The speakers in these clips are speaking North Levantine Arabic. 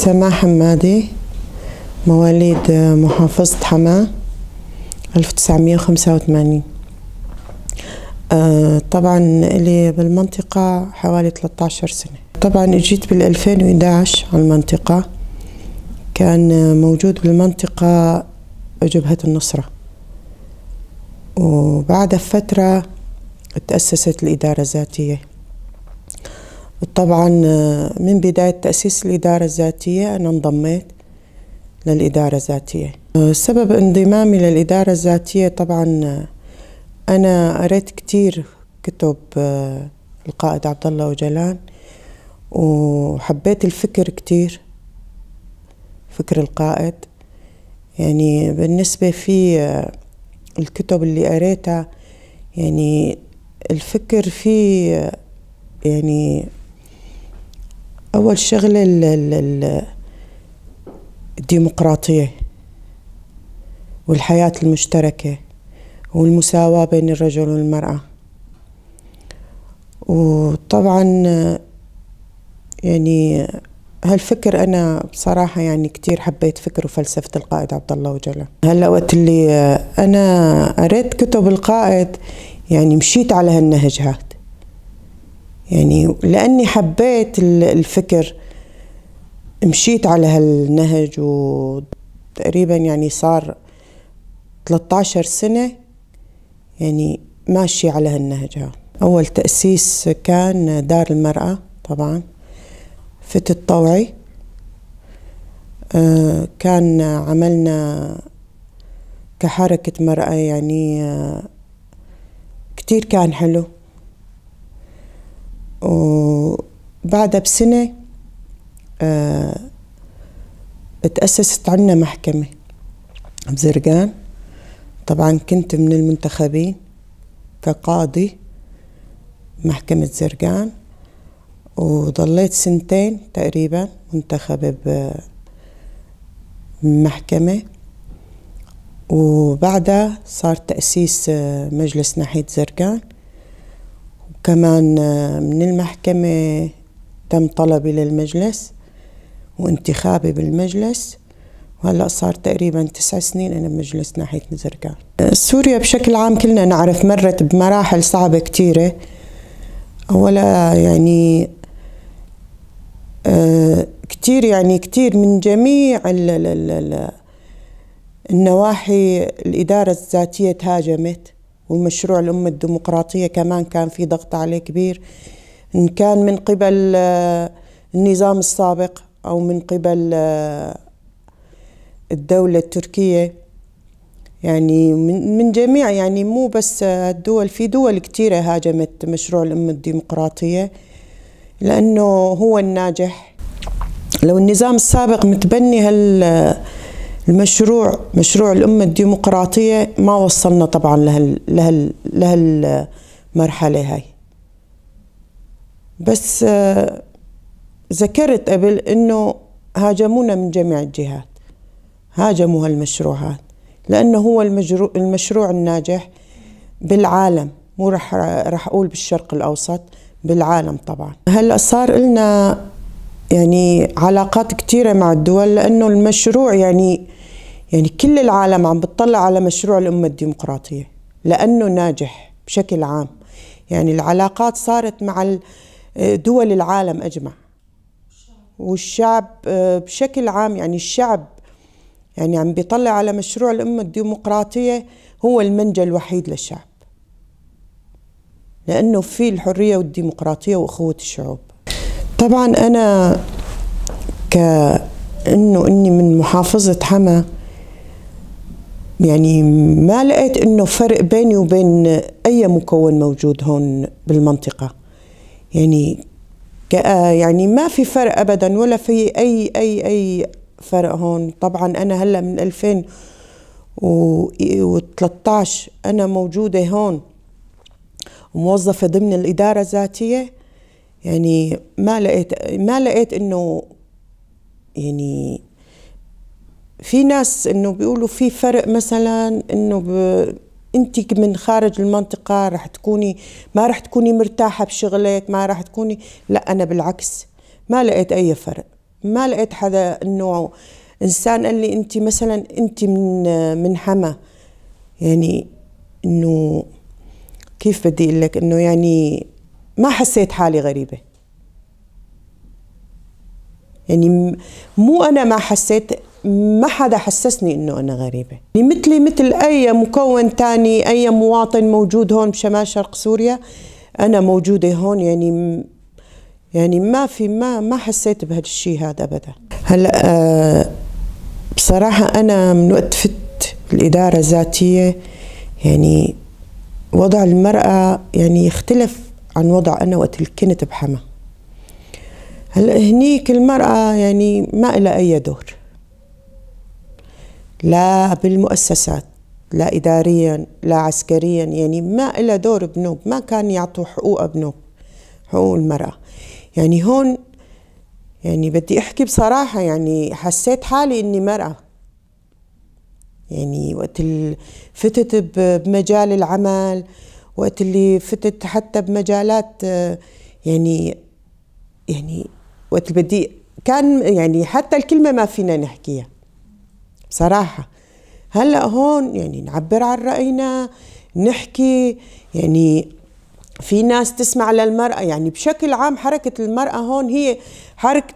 سماح حمادي، مواليد محافظة حماة 1985. طبعا إلي بالمنطقة حوالي 13 سنة. طبعا اجيت بال 2011 على المنطقة، كان موجود بالمنطقة جبهة النصرة، وبعد فترة تأسست الإدارة الذاتية. وطبعا من بداية تأسيس الإدارة الذاتية أنا انضميت للإدارة الذاتية. سبب انضمامي للإدارة الذاتية، طبعا أنا قريت كتير كتب القائد عبد الله أوجلان، وحبيت الفكر كتير، فكر القائد. يعني بالنسبة في الكتب اللي قريتها، يعني الفكر فيه، يعني أول شغلة الديمقراطية والحياة المشتركة والمساواة بين الرجل والمرأة. وطبعا يعني هالفكر أنا بصراحة يعني كتير حبيت فكر وفلسفة القائد عبد الله أوجلان. هلا وقت اللي أنا قريت كتب القائد يعني مشيت على هالنهج هاد، يعني لأني حبيت الفكر مشيت على هالنهج. وتقريبا يعني صار 13 سنة يعني ماشي على هالنهج هاد. أول تأسيس كان دار المرأة، طبعا فتت طوعي. كان عملنا كحركة مرأة يعني كتير كان حلو. وبعدها بسنة تأسست عنا محكمة بزرقان. طبعا كنت من المنتخبين كقاضي محكمة زرقان، وضليت سنتين تقريبا منتخبة بمحكمة. وبعدها صار تأسيس مجلس ناحية زرقان، وكمان من المحكمة تم طلبي للمجلس وانتخابي بالمجلس. وهلأ صار تقريبا 9 سنين أنا بمجلس ناحية زرقان. سوريا بشكل عام كلنا نعرف مرت بمراحل صعبة كتيرة. أولا يعني كتير، يعني كتير من جميع النواحي الإدارة الذاتية تهاجمت، ومشروع الأمة الديمقراطية كمان كان في ضغط عليه كبير، إن كان من قبل النظام السابق أو من قبل الدولة التركية. يعني من جميع، يعني مو بس الدول، في دول كتيرة هاجمت مشروع الأمة الديمقراطية لأنه هو الناجح. لو النظام السابق متبني هالمشروع، مشروع الأمة الديمقراطية، ما وصلنا طبعا لهالمرحلة هاي. بس ذكرت قبل إنه هاجمونا من جميع الجهات، هاجموا هالمشروع هذا لأنه هو المشروع الناجح بالعالم، مو رح أقول بالشرق الأوسط، بالعالم طبعا. هلأ صار لنا يعني علاقات كتيرة مع الدول، لأنه المشروع يعني كل العالم عم بتطلع على مشروع الأمة الديمقراطية لأنه ناجح بشكل عام. يعني العلاقات صارت مع دول العالم أجمع، والشعب بشكل عام، يعني الشعب يعني عم بيطلع على مشروع الأمة الديمقراطية، هو المنجى الوحيد للشعب، لأنه في الحرية والديمقراطية وأخوة الشعوب. طبعا أنا كأنه إني من محافظة حما، يعني ما لقيت إنه فرق بيني وبين أي مكون موجود هون بالمنطقة. يعني يعني ما في فرق أبدا، ولا في أي أي أي فرق هون. طبعا أنا هلأ من 2013 أنا موجودة هون وموظفة ضمن الإدارة الذاتية، يعني ما لقيت إنه يعني في ناس إنه بيقولوا في فرق مثلا، إنه أنت من خارج المنطقة رح تكوني، ما رح تكوني مرتاحة بشغلك، ما رح تكوني، لا أنا بالعكس ما لقيت أي فرق. ما لقيت حدا إنه إنسان قال لي أنت مثلا أنت من حما، يعني إنه كيف بدي أقول لك إنه يعني ما حسيت حالي غريبة. يعني مو أنا ما حسيت، ما حدا حسسني إنه أنا غريبة. يعني مثلي مثل أي مكون تاني، أي مواطن موجود هون بشمال شرق سوريا، أنا موجودة هون. يعني ما في ما حسيت بهالشيء هذا أبدا. هلا بصراحة أنا من وقت فت الإدارة الذاتية يعني وضع المرأة يعني يختلف عن وضع أنا وقت اللي كنت بحما. هلا هنيك المرأة يعني ما لها أي دور، لا بالمؤسسات، لا إداريا، لا عسكريا، يعني ما لها دور بنوب، ما كان يعطوا حقوقها بنوب، حقوق المرأة. يعني هون يعني بدي أحكي بصراحة، يعني حسيت حالي إني مرأة. يعني وقت اللي فتت بمجال العمل، وقت اللي فتت حتى بمجالات يعني وقت اللي بدي كان يعني حتى الكلمة ما فينا نحكيها بصراحة. هلأ هون يعني نعبر عن رأينا، نحكي، يعني في ناس تسمع للمرأة. يعني بشكل عام حركة المرأة هون هي حركة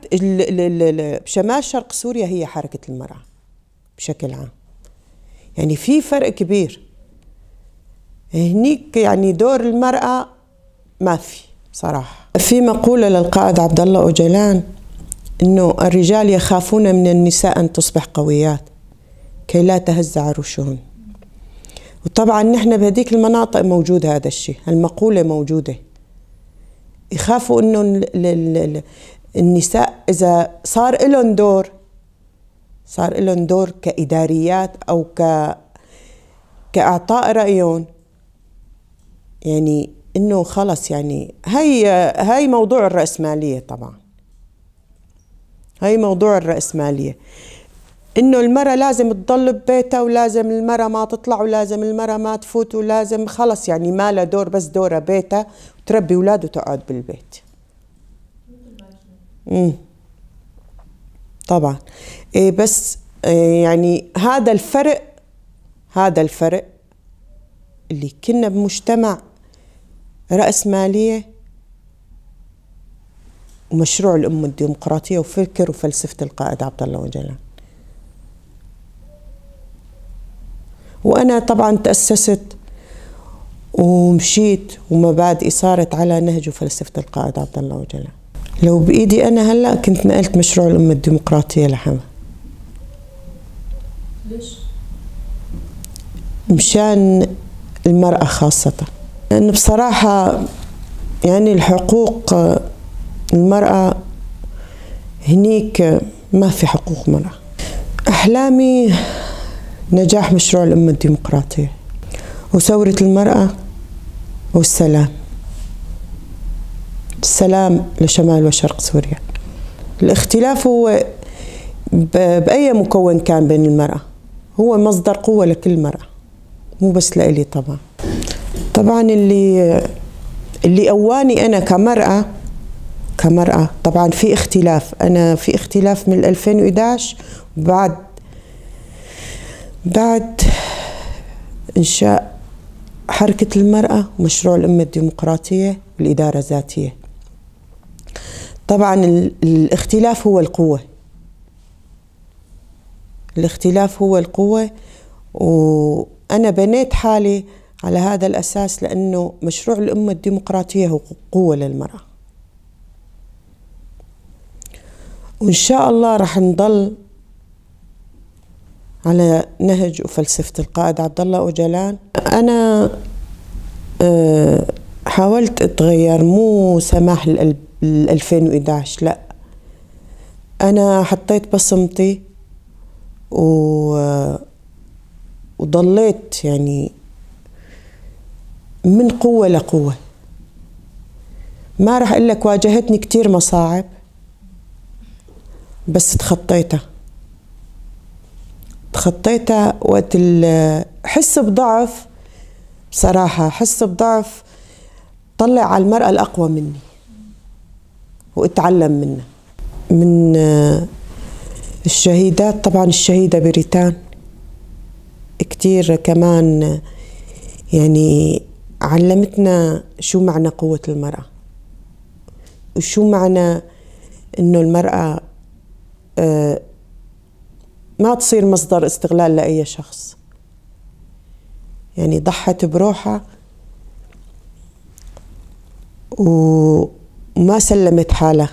بشمال شرق سوريا، هي حركة المرأة بشكل عام. يعني في فرق كبير هنيك، يعني دور المرأة ما في صراحة. في مقولة للقائد عبد الله أوجلان إنه الرجال يخافون من النساء أن تصبح قويات كي لا تهز عروشهن. وطبعا نحن بهديك المناطق موجود هذا الشيء، المقولة موجودة، يخافوا إنه النساء إذا صار لهم دور، صار لهم دور كإداريات أو كإعطاء رأيهم، يعني إنه خلص. يعني هي موضوع الرأسمالية، طبعا هي موضوع الرأسمالية، إنه المرأة لازم تضل ببيتها، ولازم المرأة ما تطلع، ولازم المرأة ما تفوت، ولازم خلص يعني ما لها دور، بس دورها بيتها وتربي أولاد وتقعد بالبيت. طبعا إيه، بس إيه يعني هذا الفرق، هذا الفرق اللي كنا بمجتمع رأسمالية ومشروع الأمة الديمقراطية وفكر وفلسفة القائد عبد الله أوجلان. وأنا طبعا تأسست ومشيت ومبادئي صارت على نهج وفلسفة القائد عبد الله أوجلان. لو بإيدي أنا هلأ كنت نقلت مشروع الأمة الديمقراطية لحما. ليش؟ مشان المرأة خاصة، لأنه بصراحة يعني الحقوق المرأة هنيك ما في حقوق مرأة. أحلامي نجاح مشروع الأمة الديمقراطية وثورة المرأة والسلام، السلام لشمال وشرق سوريا. الاختلاف هو بأي مكون كان بين المرأة هو مصدر قوة لكل مرأة، مو بس لإلي. طبعا طبعا اللي قواني أنا كمرأة طبعا في اختلاف، أنا في اختلاف من 2011 بعد إنشاء حركة المرأة ومشروع الأمة الديمقراطية والإدارة الذاتية. طبعا الاختلاف هو القوة، الاختلاف هو القوة، وأنا بنيت حالي على هذا الأساس، لأنه مشروع الأمة الديمقراطية هو قوة للمرأة، وإن شاء الله رح نضل على نهج وفلسفة القائد عبد الله أوجلان. أنا حاولت أتغير، مو سماح لل 2011، لا، أنا حطيت بصمتي وضليت يعني من قوة لقوة. ما رح أقول لك واجهتني كتير مصاعب، بس تخطيتها، تخطيتها وقت حس بضعف بصراحة، حس بضعف طلع على المرأة الأقوى مني واتعلم منها. من الشهيدات طبعا الشهيدة بريتان كتير كمان، يعني علمتنا شو معنى قوة المرأة وشو معنى إنه المرأة ما تصير مصدر استغلال لأي شخص. يعني ضحت بروحها وما سلمت حالها.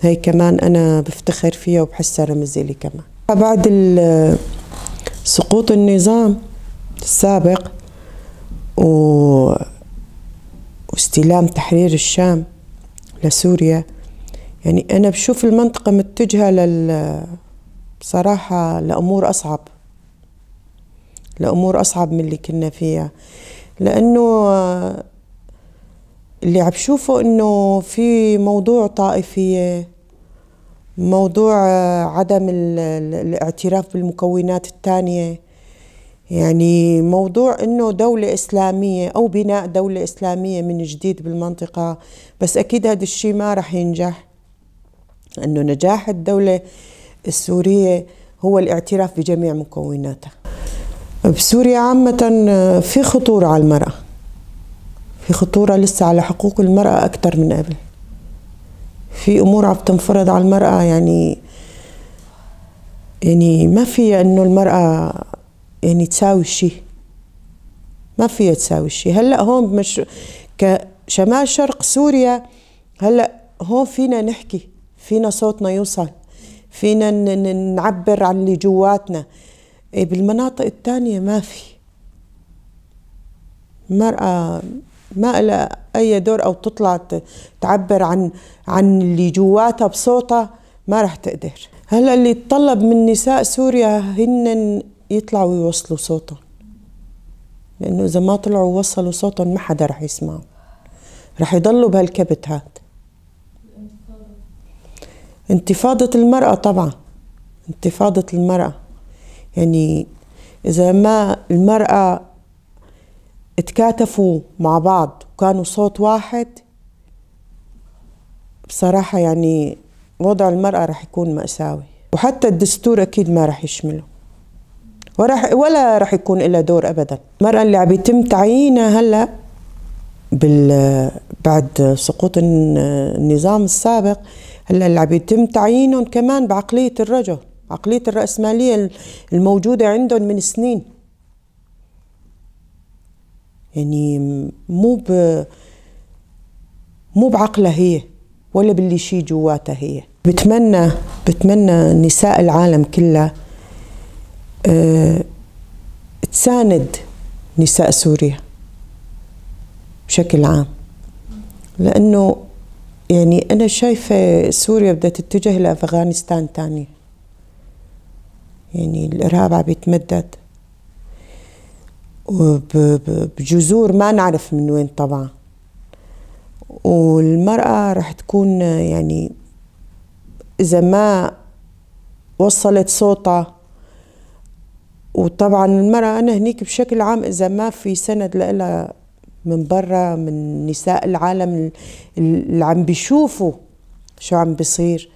هي كمان أنا بفتخر فيها وبحسها رمز إلي كمان. بعد سقوط النظام السابق واستلام تحرير الشام لسوريا، يعني أنا بشوف المنطقة متجهة بصراحة لأمور أصعب، لأمور أصعب من اللي كنا فيها، لأنه اللي عم بشوفه إنه في موضوع طائفية، موضوع عدم الاعتراف بالمكونات الثانية، يعني موضوع إنه دولة إسلامية أو بناء دولة إسلامية من جديد بالمنطقة. بس أكيد هذا الشيء ما رح ينجح، لأنه نجاح الدولة السورية هو الاعتراف بجميع مكوناتها. بسوريا عامة في خطورة على المرأة، في خطورة لسه على حقوق المرأة أكثر من قبل. في أمور عم تنفرض على المرأة، يعني ما فيها إنه المرأة يعني تساوي شيء، ما فيها تساوي شيء. هلأ هون كشمال شرق سوريا، هلأ هون فينا نحكي، فينا صوتنا يوصل، فينا نعبر عن اللي جواتنا. بالمناطق الثانية ما في، المرأة ما لها أي دور أو تطلع تعبر عن اللي جواتها بصوتها، ما رح تقدر. هلأ اللي يتطلب من نساء سوريا هن يطلعوا ويوصلوا صوتهم، لأنه إذا ما طلعوا ووصلوا صوتهم ما حدا رح يسمعهم، رح يضلوا بهالكبت هاد. انتفاضة المرأة طبعا، انتفاضة المرأة، يعني إذا ما المرأة اتكاتفوا مع بعض وكانوا صوت واحد، بصراحة يعني وضع المرأة رح يكون مأساوي، وحتى الدستور أكيد ما رح يشمله ولا رح يكون لها دور أبدا. المرأة اللي عم يتم تعيينها هلأ بعد سقوط النظام السابق، هلأ اللي عم يتم تعيينهم كمان بعقلية الرجل، عقلية الرأسمالية الموجودة عندهم من سنين، يعني مو بعقلها هي ولا باللي شي جواتها هي. بتمنى نساء العالم كلها تساند نساء سوريا بشكل عام، لأنه يعني أنا شايفة سوريا بدها تتجه لأفغانستان تانية، يعني الإرهاب عم يتمدد وبجذور ما نعرف من وين طبعا، والمرأة رح تكون يعني إذا ما وصلت صوتها، وطبعا المرأة أنا هنيك بشكل عام إذا ما في سند لها من برا، من نساء العالم اللي عم بيشوفوا شو عم بيصير،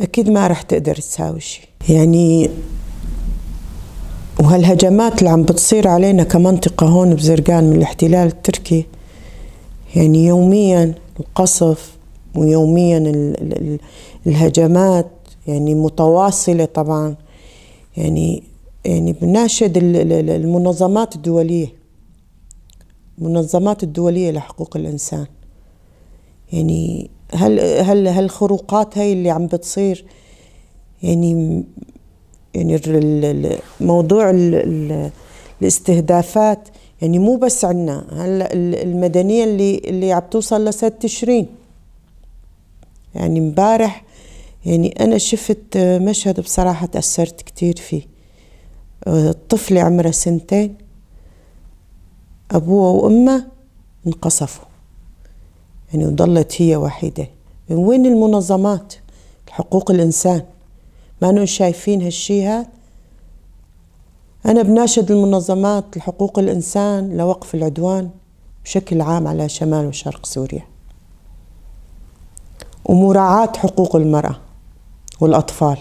أكيد ما رح تقدر تساوي شيء. يعني وهالهجمات اللي عم بتصير علينا كمنطقة هون بزرقان من الاحتلال التركي، يعني يوميا القصف ويوميا الهجمات يعني متواصلة طبعا، يعني بناشد المنظمات الدولية، المنظمات الدولية لحقوق الإنسان، يعني هل هالخروقات هاي اللي عم بتصير، يعني موضوع الاستهدافات، يعني مو بس عنا هلا المدنية اللي عم توصل لسد تشرين. يعني امبارح يعني أنا شفت مشهد بصراحة تأثرت كتير فيه، طفلة عمرها 2 سنين أبوها وأمها انقصفوا، يعني وضلت هي وحيدة. من وين المنظمات حقوق الإنسان؟ ما نون شايفين هالشي هاد؟ أنا بناشد المنظمات لحقوق الإنسان لوقف العدوان بشكل عام على شمال وشرق سوريا. ومراعاة حقوق المرأة والأطفال.